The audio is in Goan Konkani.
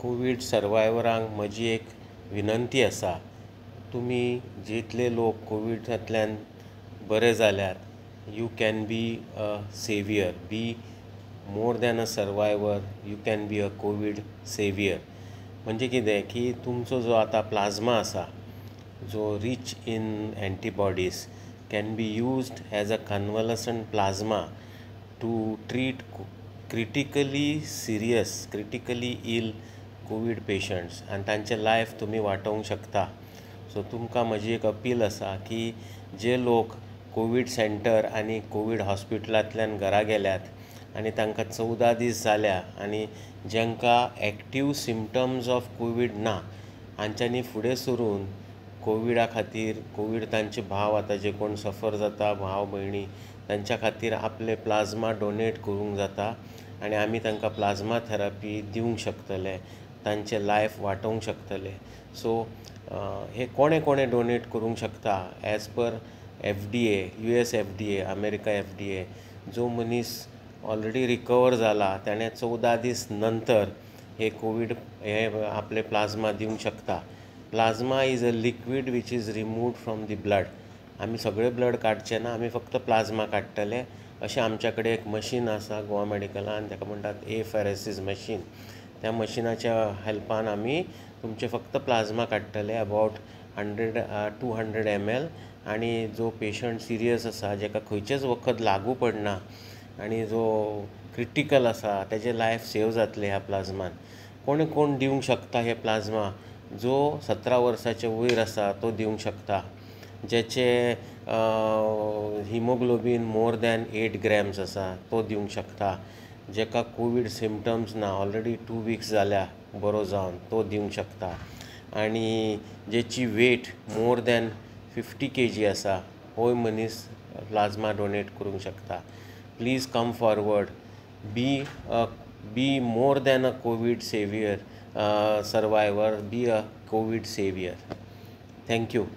कोवीड सर्वायवरांक म्हजी एक विनंती आसा, तुमी जितले लोक कोविडांतल्यान बरे जाल्यात, you can be a saviour, be more than a survivor, you can be a COVID saviour. म्हणजे कितें की तुमचो जो आतां प्लाज्मा आसा, जो rich in antibodies, can be used as a convalescent plasma to treat critically serious, critically ill COVID patients, आनी तांचें लायफ तुमी वाटोवंक शकता. सो तुमकां म्हजी एक अपील आसा की जे लोक कोवीड सेंटर आनी कोवीड हॉस्पिटलांतल्यान घरा गेल्यात आनी तांकां 14 दीस जाल्या आनी जांकां एक्टीव सिमटम्स ऑफ कोवीड ना, हांच्यांनी फुडें सरून कोविडा खातीर, कोवीड तांचे भाव आतां जे कोण सफर जाता, भाव भयणी, तांच्या खातीर आपले प्लाज्मा डोनेट करूंक जाता आनी आमी तांकां प्लाज्मा थेरपी दिवंक शकतले, तांचें लायफ वाटोवंक शकतले. सो हे कोणे कोणे डोनेट करूंक शकता as per FDA, US FDA, America FDA, जो मनीस ऑलरेडी रिकवर जाला ताणें 14 दीस नंतर हे कोवीड हे आपले प्लाज्मा दिवंक शकता. Plasma is a liquid which is removed from the blood. आमी सगळे ब्लड काडचे ना, आमी फक्त प्लाज्मा काडटले. अशें आमच्या कडेन एक मशीन आसा गोवा मेडिकलान, ताका म्हणटात एफेरेसीस मशीन. त्या मशिनाच्या हेल्पान आमी तुमचे फक्त प्लाज्मा काडटले, अबावट 100 200 ml. आनी जो पेशंट सिरियस आसा, जाका खंयचेंच वखद लागू पडना आनी जो क्रिटिकल आसा, तेजें लायफ सेव जातलें ह्या प्लाज्मान. कोण कोण दिवंक शकता हे प्लाज्मा? जो 17 वर्साचे वयर आसा तो दिवंक शकता, जेचे हिमोग्लोबीन मोर दॅन 8 ग्रॅम्स आसा तो दिवंक शकता, जेका कोवीड सिमटम्स ना, ऑलरेडी 2 वीक्स जाल्या बरो जावन, तो दिवंक शकता, आनी जेची वेट मोर दॅन 50 kg आसा होय मनीस प्लाज्मा डोनेट करूंक शकता. Please come forward, be more than a COVID saviour, survivor, be a COVID saviour. Thank you.